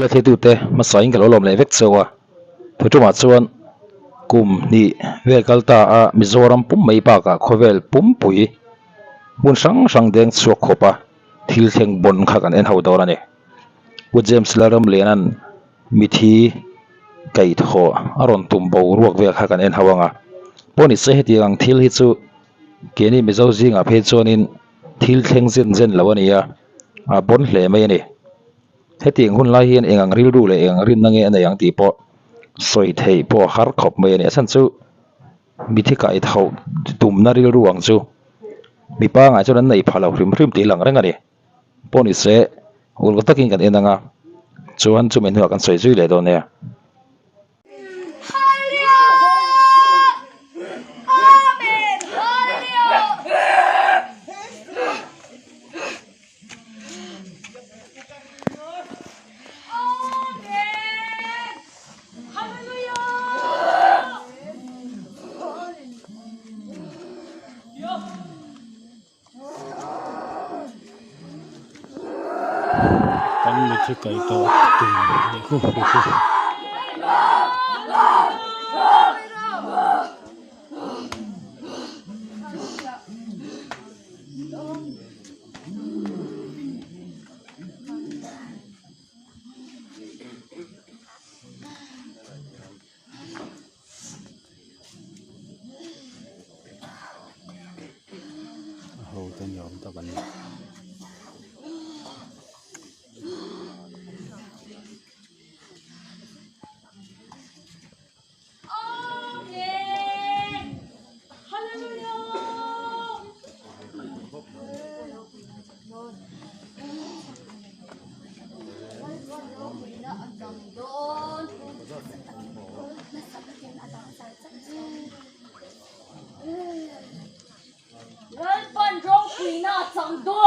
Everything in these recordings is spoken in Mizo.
La thlitute hmasain ka lo lawm leh vek chauh a, thuṭumah chuan kum hnih vel kal ta a Mizoram pum mai bakah khawvel pumpui hmun hrang hrang deng chhuak khawp a thil thleng bawn kha kan en ho dawn a ni. Pu James Lalramliana'n mithi kaihthawh a rawn tum boruak vel kha kan en ho ang a, pawh ni se hetiang ang thil hi chu keini Mizo zingah phei chuanin thil thleng zen zen lo a ni a, a bawn hle mai a ni. Hetiang hun lai hian eng ang rilru leh eng ang rinna nge a nei ang tih pawh sawi theih pawh a har khawp mai a ni. A chhan chu mithi kai tho tumna rilru ang chu mi pangai chuan an nei pha lo hrim hrim tih lang reng a ni. Pawh ni se uluk takin kan en ang a, chuan chumi hnuah kan sawi zui leh dawn nia. Kan mitthi kaih tawh tum leh hu hu hu. A ho te ni awm tak an ni. Lalpan ropuina a chang dawn.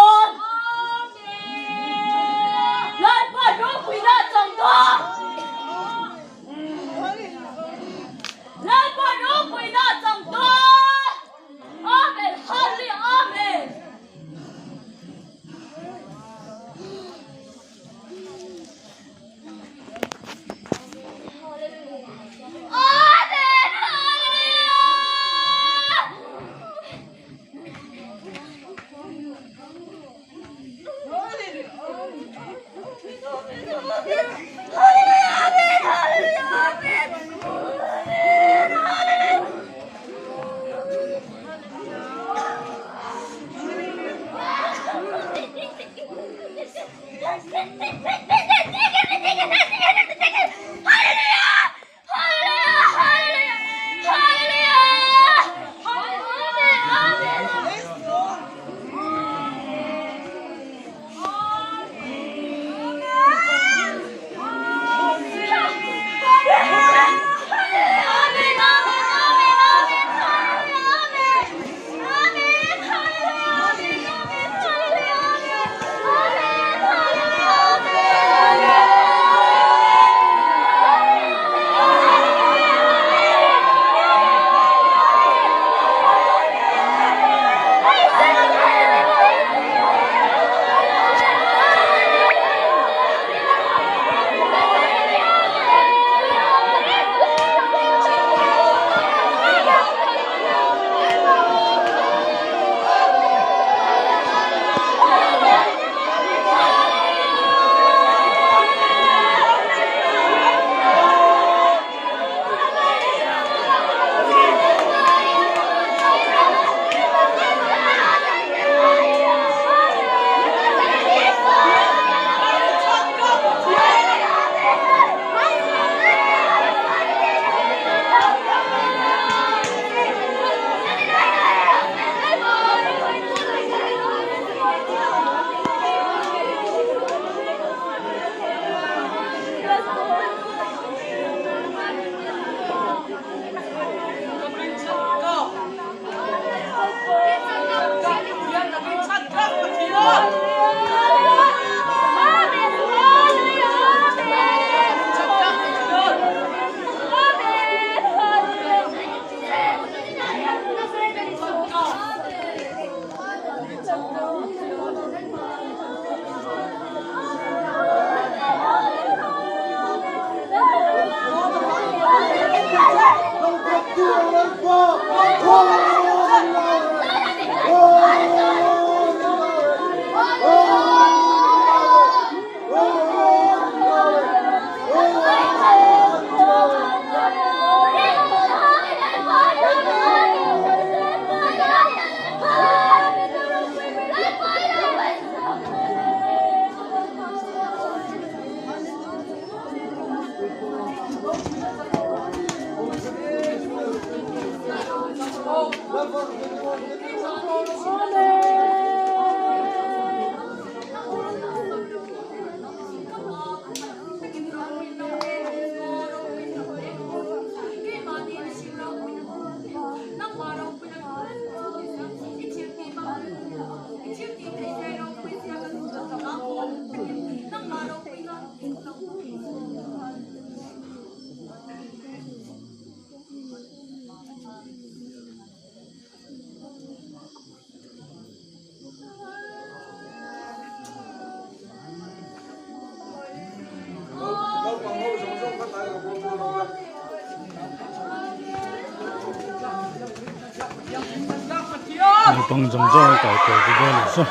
Naupang zawng zawng a kai kual bawk a nih chu.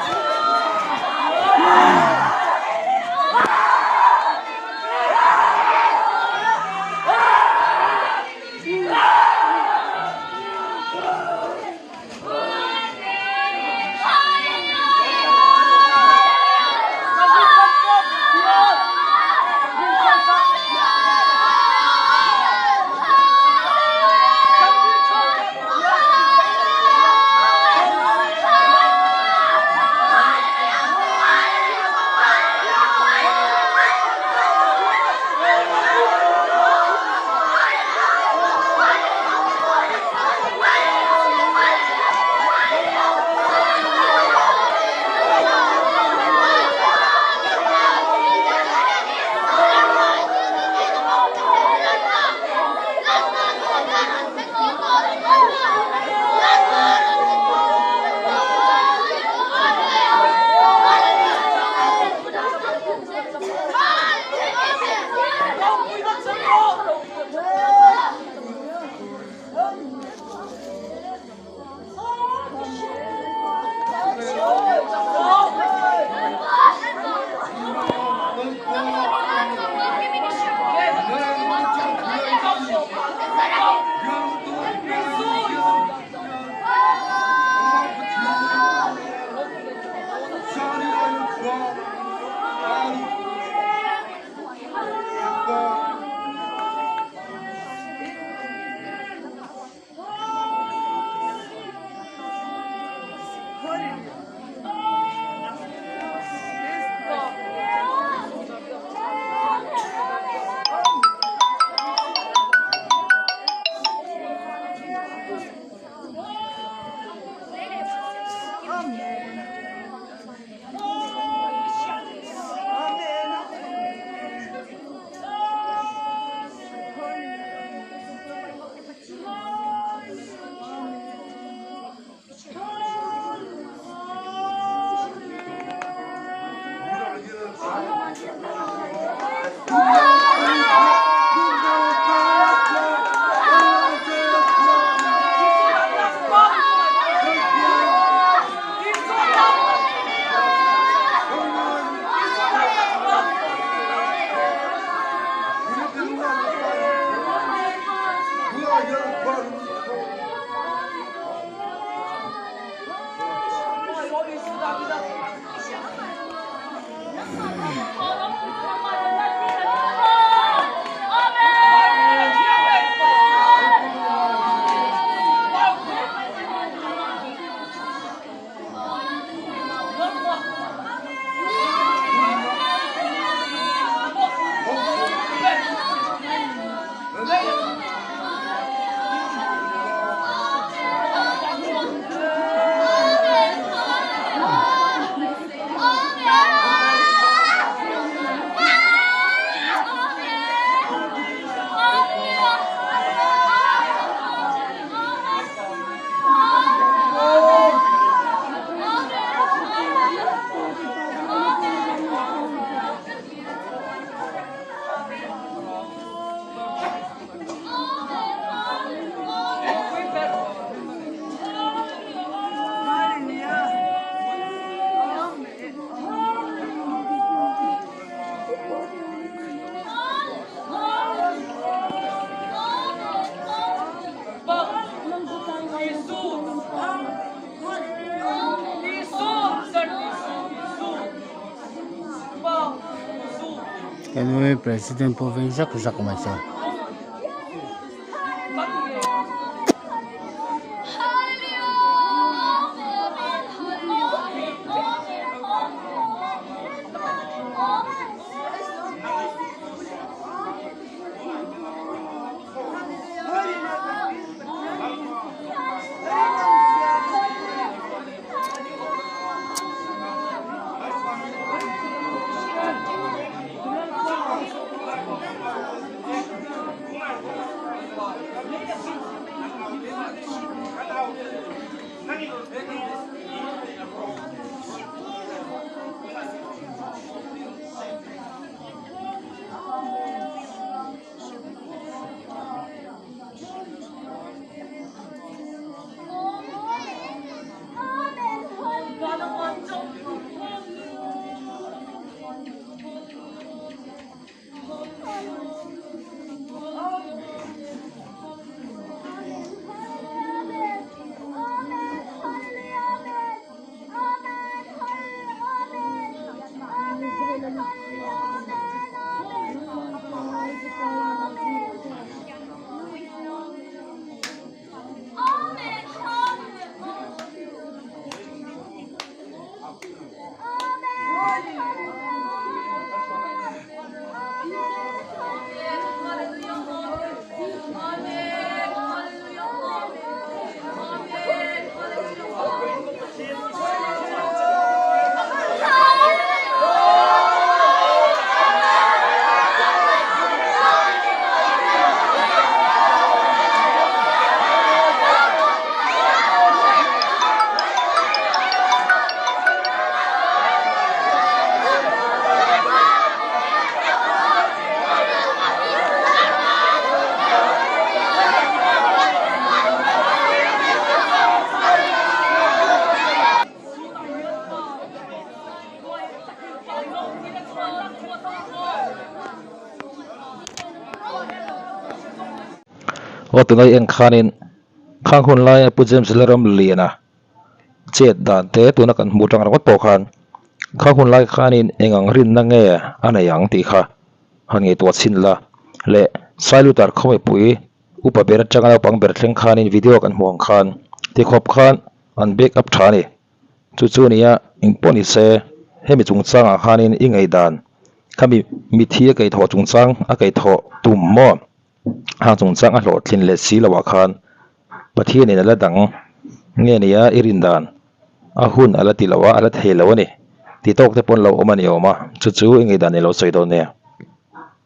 Anyway, president pawh vei zak zak mai chuan. Aw tunai en khanin khang hun laia Pu James Lalramliana chet dan te tuna kan hmuh tang ringawt pawh khan khang hun lai khanin eng ang rinna nge a nei ang tih kha han ngaihtuah chhin la leh Sailutar khawmipui upa ber atanga naupang ber thleng khanin video kan hmuh ang khan tikhawp khan an back up tha a ni. Chu chu nia engpawh ni se hemi chungchangah khanin i ngaihdan khami mithi a kaihthawh chungchang a kaihthawh tum maw hang chungchang a hlawhtlin leh si loh ah khan Pathianin a la dang nge nia i rin dan a hun a la ti lo a a la thei lo a ni ti tawk te pawn lo awm a ni awm a chu chu i ngaihdan i lo sawi dawn nia.